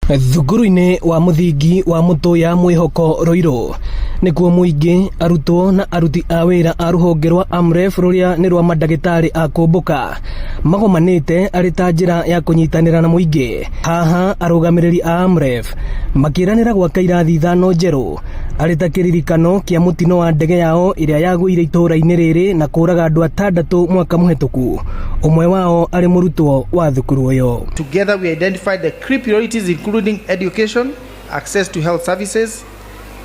Thukuru-inĩ wa mũthingi wa Mũtũya Mwĩhoko Ruiru nĩkuo mũingĩ arutwo na aruti a wĩra a rũhonge rwa AMREF rũrĩa nĩ rwa mandagĩtarĩ a kũmbũka magomanĩte arĩ ta njĩra ya kũnyitanĩra na mũingĩ. Haha arũgamĩrĩri a AMREF makĩranĩra gwaka irathi ithano njerũ arĩ ta kĩririkano kĩa mũtino wa ndege yao ĩrĩa yagũire itũũra-inĩ rĩrĩ na kũraga andũ atandatũ mwaka mũhetũku, ũmwe wao arĩ mũrutwo wa thukuru ũyũ. Together, we identified the key priorities including education, access to health services,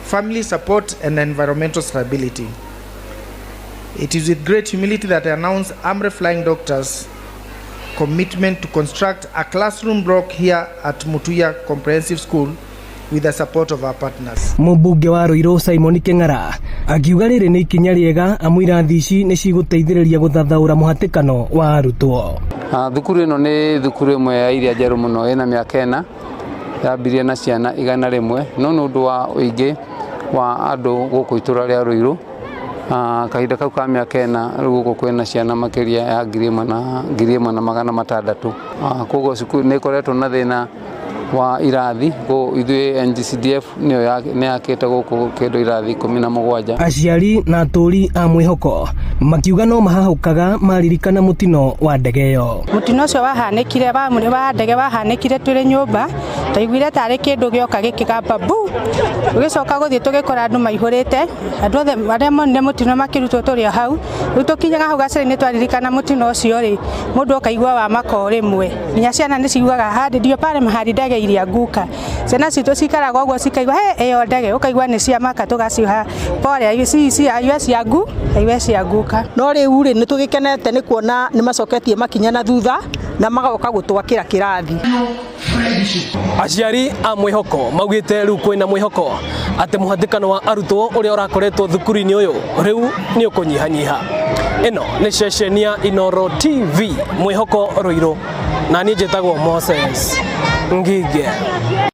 family support, and environmental stability. It is with great humility that I announce AMREF Flying Doctors' commitment to construct a classroom block here at Mutuya Comprehensive School with the support of our partners. Mũmbunge wa Ruiru Simon Keng'ara akiuga rĩrĩ nĩ ikinya rĩega amu irathi ici nĩ cigũteithĩrĩria gũthathaũra mũhatĩkano wa arutwo. Thukuru ĩno nĩ thukuru ĩmwe ya iria njerũ mũno, ĩna mĩaka 4, yambirie na ciana 100, no nĩ ũndũ wa ũingĩ wa andũ gũkũ itũra rĩa Ruiru, kahinda kau ka mĩaka 4, rĩu gũkũ kwĩna ciana makĩria ya 1000 na 1600. Koguo cukuru nĩ ĩkoretwo na thĩna wa irathi. Ithuĩ NGCDF nĩyo nĩ yakĩte gũkũ kĩndũ irathi 17. Aciari na atũri a Mwĩhoko makiuga no mahahũkaga maririkana mũtino wa ndege ĩyo. Mũtino ũcio wahanĩkire wa ndege wahanĩkire twĩrĩ nyũmba, twaiguire tarĩ kĩndũ gĩoka gĩkĩgamba bu, tũgĩcoka gũthiĩ tũgĩkora andũ maihũrĩte, andũ othe arĩa monire mũtino makĩrutwo tũrĩ o hau. Rĩu tũkinyaga hau gacĩra-inĩ twaririkana mũtino ũcio rĩ, mũndũ ũkaigua wa maka o rĩmwe, nginya ciana nĩ ciugaga hadi ndio pale mahali ndege ilianguka. Ciana citũ cikaraga ũguo cikaigua he ĩyo ndege, ũkaigua nĩ cia maka, tũgaciha pole ci haiwezi angu haiwezi anguka. No rĩu rĩ, nĩ tũgĩkenete nĩ kuona nĩ macoketie makinya na thutha na magoka gũtwakĩra kĩrathi. Aciari a Mwĩhoko maugĩte rĩu kwĩna mwĩhoko atĩ mũhatĩkano wa arutwo ũrĩa ũrakoretwo thukuru-inĩ ũyũ rĩu nĩ ũkũnyihanyiha. Ĩno nĩ ceceni ya Inoro TV, Mwĩhoko Ruiru, na niĩ njĩtagwo Moses Ngige.